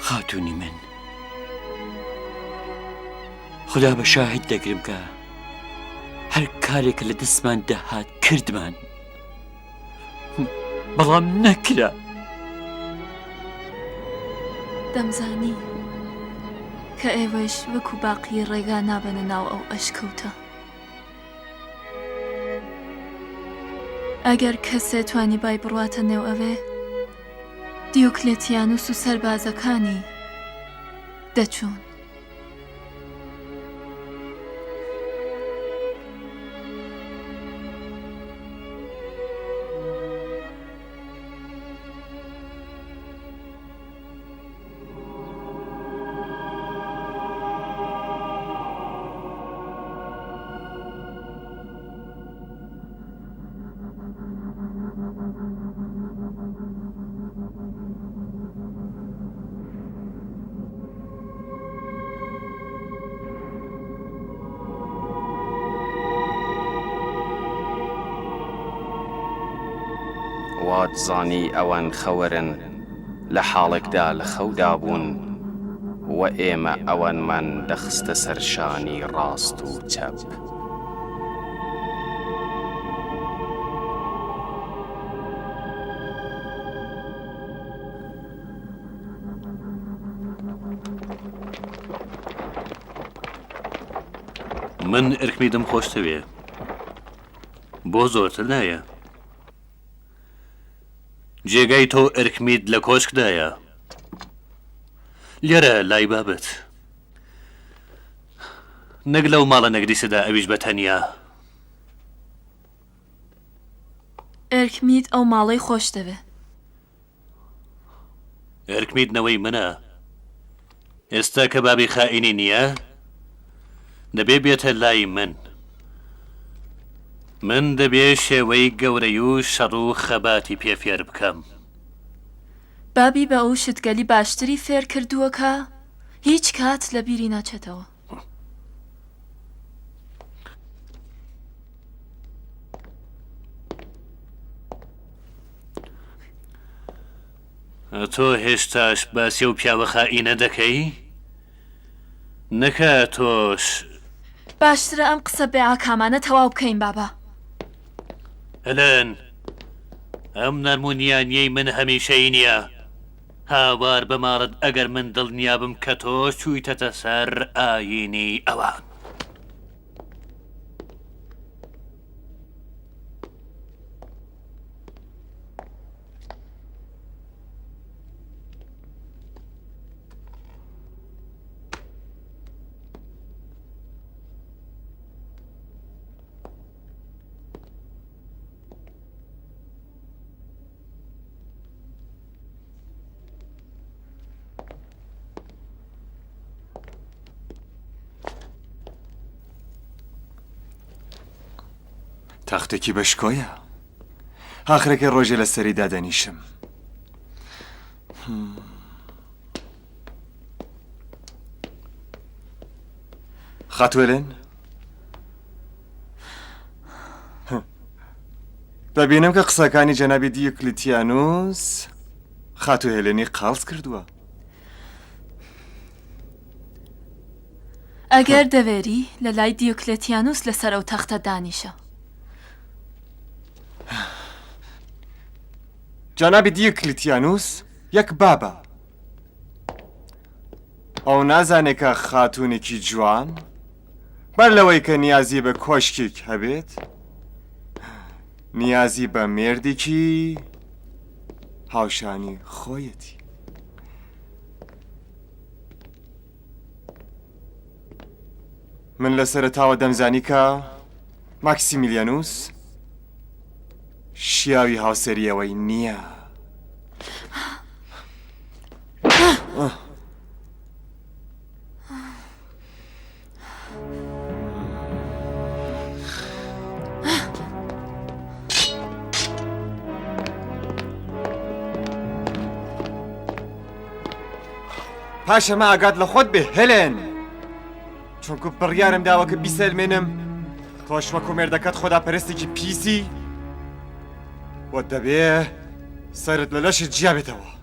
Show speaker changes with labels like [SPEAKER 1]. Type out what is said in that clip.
[SPEAKER 1] خاتوونی من خودا بە شاهید دەگرم کە هەر کارێک لە دەستمان دەهات کردمان بەڵام نەکرا.
[SPEAKER 2] دەمزانی کە ئێوەش وەکو باقی ڕێگا نابەنە ناو ئەو ئەشکەوتە. ئەگەر کەسێ توانیبای بڕواتە نێو ئەوێ، دیۆکلێتیانوس و سەربازەکانی دەچوون.
[SPEAKER 3] وات زانی ئەوان خەوەرن لە حاڵێکدا لە خەودا بوون و ئێمە ئەوانمان دەخستە سەر شانی ڕاست و چەپ.
[SPEAKER 4] من ئرکمیدم خۆشتەوێ بۆ زۆرتر نایە. جێگای تۆ ئرکمید لە کۆشکدایە لێرە لای بابت نەک لەو ماڵە نەگریسەدا ئەویش بە تەنیا.
[SPEAKER 2] ئێرکمید ئەو ماڵەی خۆش دەوێ.
[SPEAKER 4] ئێرکمید نەوەی منە. ئێستا کە بابی خائینی نییە دەبێ بێتە لای من. من دەبێ شێوەی گەورەی و شەڕ و خەباتی پێ فێر بکەم.
[SPEAKER 2] بابی بە ئەو شتگەلی باشتری فێر کردووە کە هیچ کات لە بیری ناچێتەوە.
[SPEAKER 4] تۆ هێشتاش باسی ئەو پیاوە خائینە دەکەی؟ نەکا تۆش.
[SPEAKER 2] باشترە ئەم قسە بێ ئاکامانە تەواو بکەین بابە.
[SPEAKER 4] هێلن، ئەم نەرمونیانیەی من هەمیشەیی نییە. هاوار بە ماڵت ئەگەر من دڵنیابم کە تۆ چوویتەتە سەر ئایینی ئەوان.
[SPEAKER 5] تەختێکی بە شکۆیە ئاخرەکەی ڕۆژێ لە سەری دادەنیشم خاتوێلێن دەبینم کە قسەکانی جەنابی دیوکلیتیانوس خاتوو هێلێنی قاڵس کردووە.
[SPEAKER 2] ئەگەر دەوێری لە لای دیوکلێتیانوس لەسەر ئەو تەختە دانیشە.
[SPEAKER 5] جەنابی دیوکلیتیانوس یەک بابە. ئەو نازانێ کە خاتوونێکی جوان بەر لەوەی کە نیازی بە کۆشکێک هەبێت نیازی بە مێردێکی هاوشانی خۆیەتی. من لە سەرەتاوە دەمزانی کە ماکسیمیلیانوس شیاوی هاوسەریەوەی نییە. پاش ئەمە ئاگات لە خۆت بێ هێلێن چونکو بڕیارم داوە کە بیسەلمێنم تۆش وەکو مێردەکەت خۆدا پەرستێکی پیسی و دەبێ سەرت لە لەشت جیابێتەوە.